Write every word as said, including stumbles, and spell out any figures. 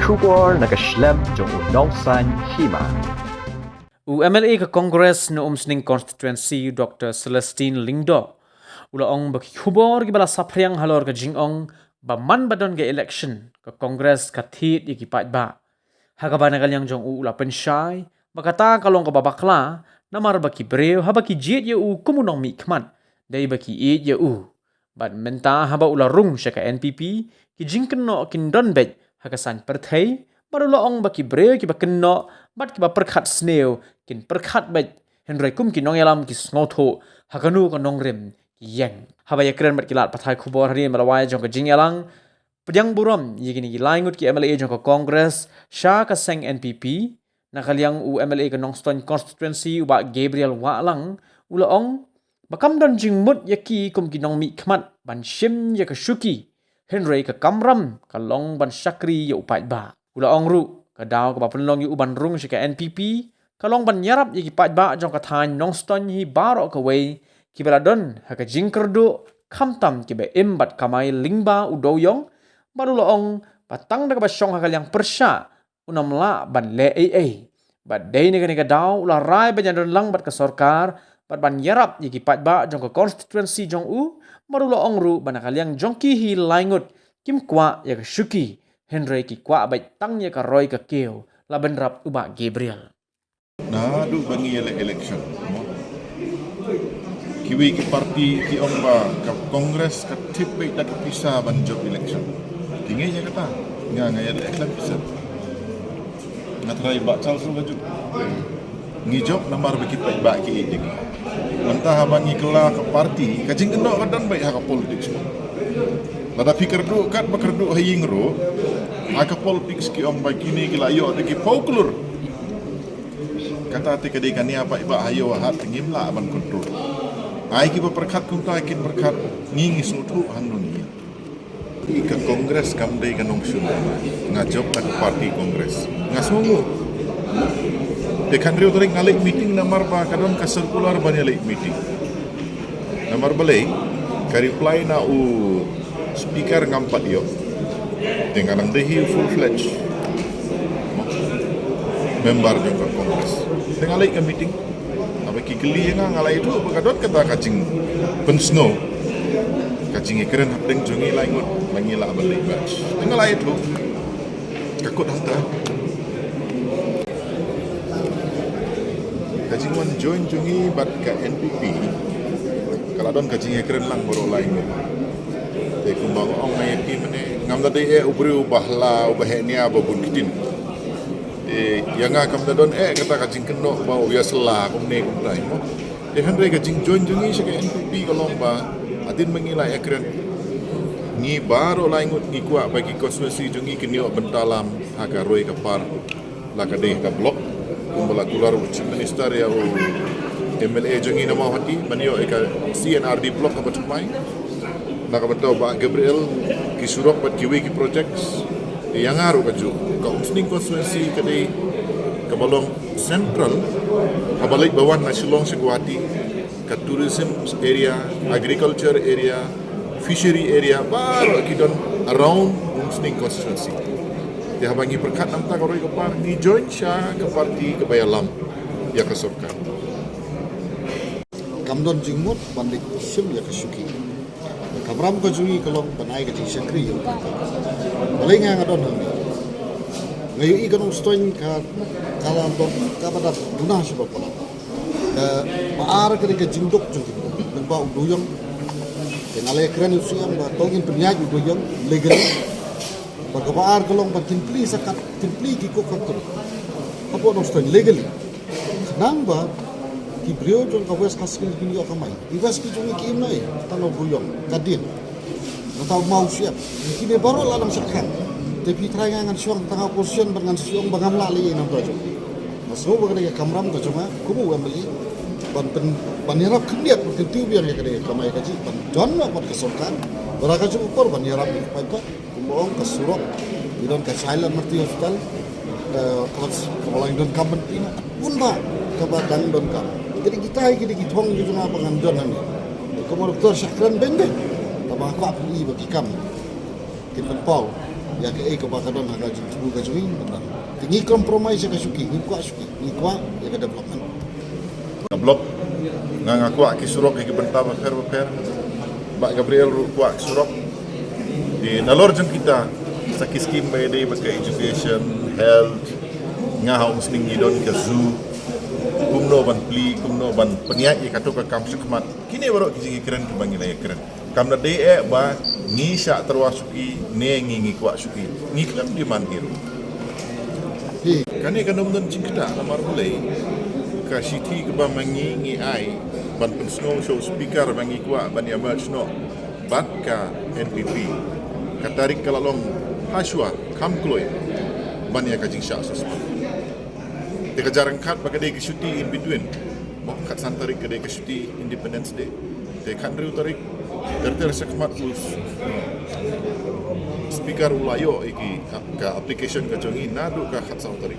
Khubor na ka shlem jong u Nongsaiñ Hima. U M L A ka Congress na Umsning Constituency, Doctor Celestine Lyngdoh, u la ong ba ki khubor kiba la saphriang halor ka jingong ba man ba don ka election, ka Congress ka thied ïa ki paidbah. Ha kaba na ka liang jong u, u la pynshai ba kata ka long kaba bakla, namar ba ki briew haba ki jied ïa u kum u nongmihkhmat, dei ba ki ïeit ïa u. Bad mynta haba u la rung sha ka N P P, ki jingkynnoh kin don beit ha ka saiñ pyrthei, bad u la ong ba ki briew kiba kynnoh bad kiba pyrkhat sniew kin pyrkhat beit, hynrei kum ki nongïalam ki sngewthuh ha kano ka nongrim ki ïeng. Haba ïakren bad ki lad pathai khubor hadien ba la wai jong ka jingïalang pdiang burom ïa kine ki lai ngut ki M L A jong ka Congress sha ka seng N P P, na ka liang u M L A ka Nongstoiñ Constituency, u Bah Gabriel Wahlang, u la ong ba kam don jingmut ïa ki kum ki nongmihkhmat ban shim ïa ka shuki, hynrei ka kamram ka long ban shakri ïa u paidbah. U la ong ruh, ka daw kaba pynlong ïa u ban rung sha ka N P P ka long ban ïarap ïa ki paidbah jong ka thaiñ Nongstoiñ hi baroh kawei, kiba la don ha ka jingkyrduh khamtam kiba im bad kamai lyngba u dewiong. Bad u la ong ba tang da kaba shong ha ka liang pyrshah, un ym lah ban leh ei ei. Bad dei na kane ka daw u la rai ban ïadon lang bad ka sorkar bad ban ïarap ïa ki paidbah jong ka constituency jong u. Bad u la ong ruh ba na ka liang jong ki hi lai ngut kim kwah ïa ka shuki, hynrei ki kwah beit tang ïa ka roi ka kiew, la bynrap u Bah Gabriel. Naduh ba ngi ïaleh election, mo, kiwei ki party ki ong ba ka Congress ka thied beit da ka pisa ban jop election. Ki ngeit ïa kata? Nga, nga ïaleh khlem pisa. Nga tharai Bah Charles ruh ka jop. Ngi jop namar ba ki paidbah ki ïeit ïa ngi. Mynta haba ngi kylla ka party, ka jingkynnoh ka don beit ha ka politics, mo. Lada phi kyrduh katba kyrduh ha ïing ruh, ha ka politics ki ong ba kine ki la ïoh da ki phew klur. Kata te ka dei ka nia paidbah ha ïew ha hat, te ngim lah ban control. Ai kiba pyrkhat kumta kin pyrkhat, ngi ngi sngewthuh hangno ngi ïa. Ka Congress kam dei ka nongshun. Nga jop da ka party Congress, nga sngewnguh. Te khathynriew tarik nga leit meeting namar ba ka don ka circular ban ïa leit meeting. Namar balei, ka reply na u speaker ngam pat ïoh. Te nga nang dei hi u full fledged member jong ka Congress. Te nga leit ka meeting. Haba ki kylli ïa nga, nga la ïathuh ba ka don kata ka jingpynsngew, ka jingïakren hapdeng jong ngi lai ngut ba ngi lah ban leit march. Te nga la ïathuh. Ka kut hangta. Ka jingwan join jong ngi bad ka N P P ka la don ka jingïakren lang baroh lai ngut. Te kumba nga ong ïa phi mynne, ngam da dei eh u briew uba hla, uba heh nia, ba bun ktien. Te ïa nga kam da don eh kata ka jingkynnoh ba u ïa sla kumne kumtai, mo. Te hynrei ka jingjoin jong ngi sha ka N P P ka long ba hadien ba ngi la ïakren, ngi baroh lai ngut ngi kwah ba ki constituency jong ngi kin ïoh bynta lam ha ka roi ka par, la ka dei ka block, kumba la kular u Chief Minister ïa u M L A jong ngi na Mawhati ban ïoh ïa ka C and R D block kaba thymmai. Na ka bynta u Bah Gabriel, ki surok bad kiwei ki projects. Ïa nga ruh kajuh, ka Umsning constituency ka dei kaba long central, haba leit ba wan na Shillong sha Guwahati, ka tourism area, agriculture area, fishery area, baroh ki don around Umsning constituency. Te haba ngi pyrkhat na ka bynta ka roi ka par, ngi join sha ka party kaba ïalam ïa ka sorkar. Kam don jingmut ban leit shim ïa ka shuki. Ka kamram ka jong ngi ka long ban ai ka jingshakri ïa u paidbah. Balei nga nga don hangne? Nga ïohi ka Nongstoiñ ka, ka la don kaba da duna sha ba palat. Kaba ar ka dei ka jingduk jong ki briew lyngba u dewiong. Te nga la ïakren ïa u C M ba to ngin pynïaid u dewiong legally. Bad kaba ar ka long ban kin plie sa kat, kin plie ki coke factory hapoh Nongstoiñ legally. Khnang ba ki briew jong ka West Khasi Hills kin ïoh kamai. Ki West ki jong ngi ki im na ei, tang u dewiong, ka dien, nangta u maw u shyiap. Kine baroh la nang shah khang. Te phi tharai nga ngan shu ong tang ha opposition bad ngan shu ong ba ngam lah leh ei namar jong. Nga sngew ba ka dei ka kamram ka jong nga kum u M L A ban pyn, ban ïarap khyndiat, ban kyntiew biang ïa ka dei ka kamai kajih, ban don noh bad ka sorkar. Bad ha ka juh ka por ban ïarap ïa ka paidbah. Kumba ong ka surok, ngi don ka Child and Maternity Hospital, eh, kaba, kaba la ngi donkam ban pynbha, kaba dang donkam. Ki dei kita hi, ki dei ki thong ki jong nga ba ngan don hangne. Kumba doktor shah kren beiñ beiñ. Tangba nga kwah pyni ba ki kam kin pynpaw. Ïa kaei kaba ka don ha ka jingthmu ka jong ngi mynta. Te ngi compromise ïa ka shuki, ngi kwah shuki, ngi kwah ïa ka development. Ka block nga nga kwah ki surok ïa ki bynta bapher bapher. Bah Gabriel ruh kwah ki surok. Te nalor jong kita sa ki skim ba ïadei bad ka education, health, nga ha Umsning ngi don ka zoo. Kumno ban plie, kumno ban pynïaid ïa kato ka kam shakhmat. Kine baroh ki jingïakren kiba ngi la ïakren. Kam da dei eh ba ngi shah tyrwa shuki ne ngi ngi kwah shuki. Ngi khlem demand hi ruh. Kane kam don jingkynnoh namar balei ka shithi kaba ma ngi ngi ai ban pynsngew sha u speaker ba ngi kwah ban ïa merge noh bad ka N P P. Ka tarik ka la long hashwa kham kloi ban ïa ka jingshah assessment. Te ka jar ryngkat ba ka dei ka shuti in between. Mo, khatsan tarik ka dei ka shuti Independence Day. Te khathynriew tarik ter ter shakhmat u speaker u la ïoh ïa ki ka application ka jong ngi naduh ka khatsaw tarik.